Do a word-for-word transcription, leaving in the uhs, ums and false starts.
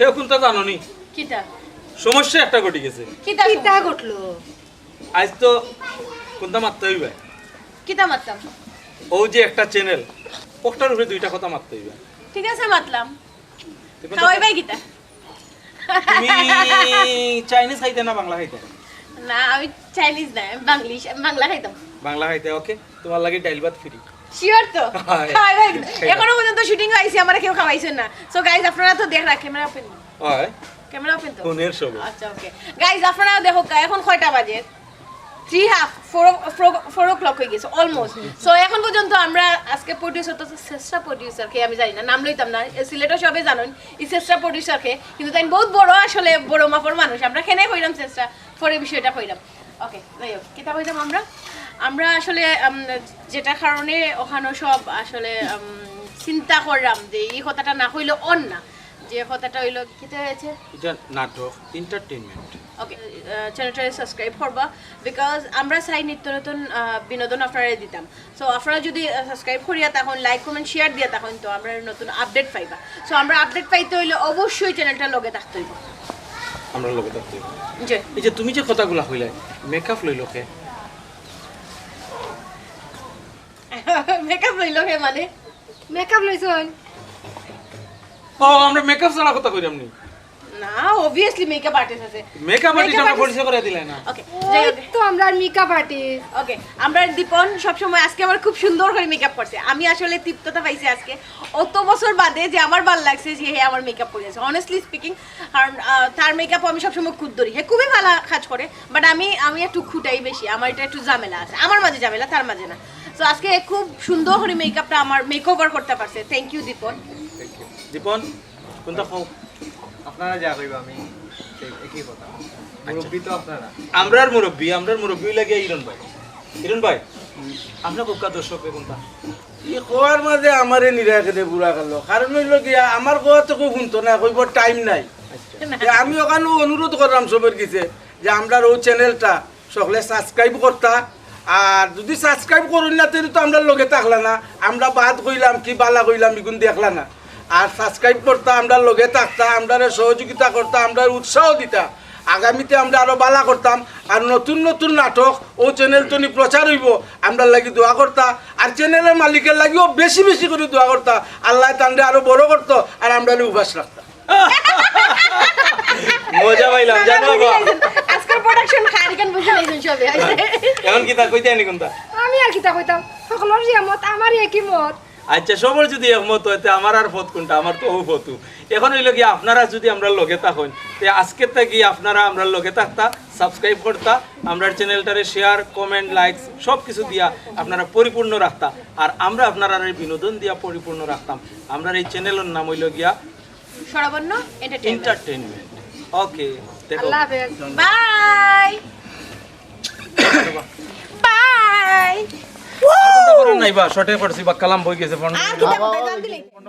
কেউ কুন্তা জানো নি? কিতা? সমস্যা একটা ঘটি গেছে। কিতা কিতা সমস্যা? ঘটলো? আইজ তো কুন্তা মাততে অইবা। কিতা মাততাম? অউ যে একটা চ্যানেল, অটার উপরে দুইটা কথা মাততে অইবা। ঠিক আছে, মাতলাম। তে কুন্তা খাওয়াইবায় কিতা? তুমি চাইনিজ খাইতায় না বাংলা খাইতায়? না, আমি চাইনিজ না, আমি বাংলিশ, আমি বাংলা খাইতাম। বাংলা খাইতায়, ওকে। তুমার লাগি ডাইল ভাত ফ্রি। শিওর তো? হয়। খাওয়াইবায় কিতা? খাইতাম। এখনো পর্যন্ত শুটিং আইছি, আমারে কেউ খাওয়াইছইন না। সো গাইস, আপনারা তো দেখরা, ক্যামেরা ওপেন। হয়। ক্যামেরা ওপেন তো? ফোনের সব। আচ্ছা, ওকে। গাইস, আপনারা দেখউক্কা, এখন কয়টা বাজে? Three half, four, four, four o'clock অই গেছে অলমোস্ট। সো এখন পর্যন্ত আমরা আজকে প্রডিউসার তো শ্রেষ্ঠ প্রডিউসার কে আমি জানি না, নাম লইতাম না। এ সিলেটও সবে জানইন, ই শ্রেষ্ঠ প্রডিউসার কে, কিন্তু তাইন বউত বড়, আসলে বড় মাপর মানুষ। আমরা কেনে কইরাম শ্রেষ্ঠ, পরে বিষয়টা কইরাম। ওকে, যাই হোক, কিতা কইতাম আমরা? আমরা আসলে, উম, যেটা কারণে অখানো সব আসলে, উম, চিন্তা করলাম যে ই কথাটা না কইলে অর না, যে কথাটা অইলো, কিতা অইছে? ইটা নাটক, এন্টারটেইনমেন্ট। ওকে, আহ, চ্যানেলটারে সাবস্ক্রাইব করবা, বিকজ আমরা চাই নিত্য নতুন, আহ, বিনোদন আপনারারে দিতাম। সো আপনারা যদি, আহ, সাবস্ক্রাইব করিয়া থাকইন, লাইক, কমেন্ট, শেয়ার দিয়া থাকইন, তো আমরা নতুন আপডেট পাইবা। সো আমরা আপডেট পাইতে অইলে অবশ্যই চ্যানেলটার লগে থাকতে অইবো। আমরা লগে থাকতে অইবো। জি। এই যে তুমি যে কথাগুলা কইলায়, মেকআপ লইলো কে? মেকআপ লইলো কে মানে? মেকআপ লইছইন? ও, আমরা মেকআপ ছাড়া কথা কইরাম নি? না, অবভিয়াসলি মেকআপ আর্টিস্ট আছে। মেকআপ আর্টিস্ট মেকআপ আমরা আর্টিস্ট। পরিচয় করে দিলে না। ওকে, যাই ওই হোক। তো আমরা মেকআপ আর্টিস্ট। ওকে, আমরা দীপন সবসময়, আজকে আমার খুব সুন্দর করে মেকআপ করছে। আমি আসলে তৃপ্ততা পাইছি আজকে, অত বছর বাদে যে আমার ভালা লাগছে যে হে আমার মেকআপ করিয়াছে। অনেস্টলি স্পিকিং, কারণ, আহ, তার মেকআপ আমি সবসময় খুদ ধরি, হে খুবই ভালা কাজ করে, বাট আমি, আমি একটু খুটাই বেশি, আমার এটা একটু ঝামেলা আছে, আমার মাঝে ঝামেলা, তার মাঝে না। তো আজকে খুব সুন্দর করে মেকআপটা আমার মেকওভার করতে পারছে। থ্যাংক ইউ দীপন। দীপন, কুনটা কও? আপনারা যা কইবা আমি সেই একই কথা। আচ্ছা। মুরব্বি তো আপনারা। আমরার মুরব্বি, আমরার মুরব্বি অইলা গিয়া ইরন ভাই। ইরন ভাই, আপনে কউক্কা দর্শকরে কুনটা? ই কওয়ার মাঝে আমারে নিরা কেনে বুড়া গেল। কারণ অইলো গিয়া, আমার কথা তো কেউ হুনতো না, কইবো টাইম নাই। আচ্ছা। যে আমি অখানো অনুরোধ করলাম সবর গেছে যে আমরার অউ চ্যানেলটা সকলে সাবস্ক্রাইব করতা, আর যদি সাবস্ক্রাইব করইন না, তে তো আমরার লগে থাকলা না। আমরা বাদ কইলাম কি, ভালা কইলাম, ইগুন দেখলা না। আর সাবস্ক্রাইব করতা, আমরার লগে থাকতা, আমরারে সহযোগিতা করতা, আমরারে উৎসাহ দিতা। আগামীতে আমরা আরো ভালা করতাম। আর নতুন নতুন নাটক অউ চ্যানেল তনি প্রচার অইবো, আমরার লাগি দোয়া করতা। আর চ্যানেলর মালিকর লাগিও বেশি বেশি করি দোয়া করতা। আল্লায় তানরে আরো বড় করতো, আর আমরারে উপাস রাখতা। মজা পাইলাম, জানো বাবা? আজকের প্রোডাকশন খারিকান বুঝে লাইছেন সবে। এখন কিতা কইতায় নি কুনটা? আমি আর কিতা কইতাম, সকলর যে মত, আমারই একই মত। আচ্ছা, সবর যদি একমত অয়, তে আমার আর পথ কুনটা? আমার তো অউ পথউ। এখন অইলো কি, আপনারা যদি আমরার লগে থাকইন, তে আজকে থাকি আপনারা আমরার লগে থাকতা, সাবস্ক্রাইব করতা, আমরার চ্যানেলটারে শেয়ার, কমেন্ট, লাইকস সব কিছু দিয়া আপনারা পরিপূর্ণ রাখতা, আর আমরা আপনারারে বিনোদন দিয়া পরিপূর্ণ রাখতাম। আমরার এই চ্যানেলর নাম অইলো গিয়া স্বরবর্ণ এন্টারটেইনমেন্ট। এন্টারটেইনমেন্ট। ওকে, দেখো। আল্লাহ হাফেজ। বাই। বাই। আর কুনটা করার নাই বা, শর্টে করছি বা, কালাম বই গেছে, ফোন। আর কিতা কথা জান দিলে?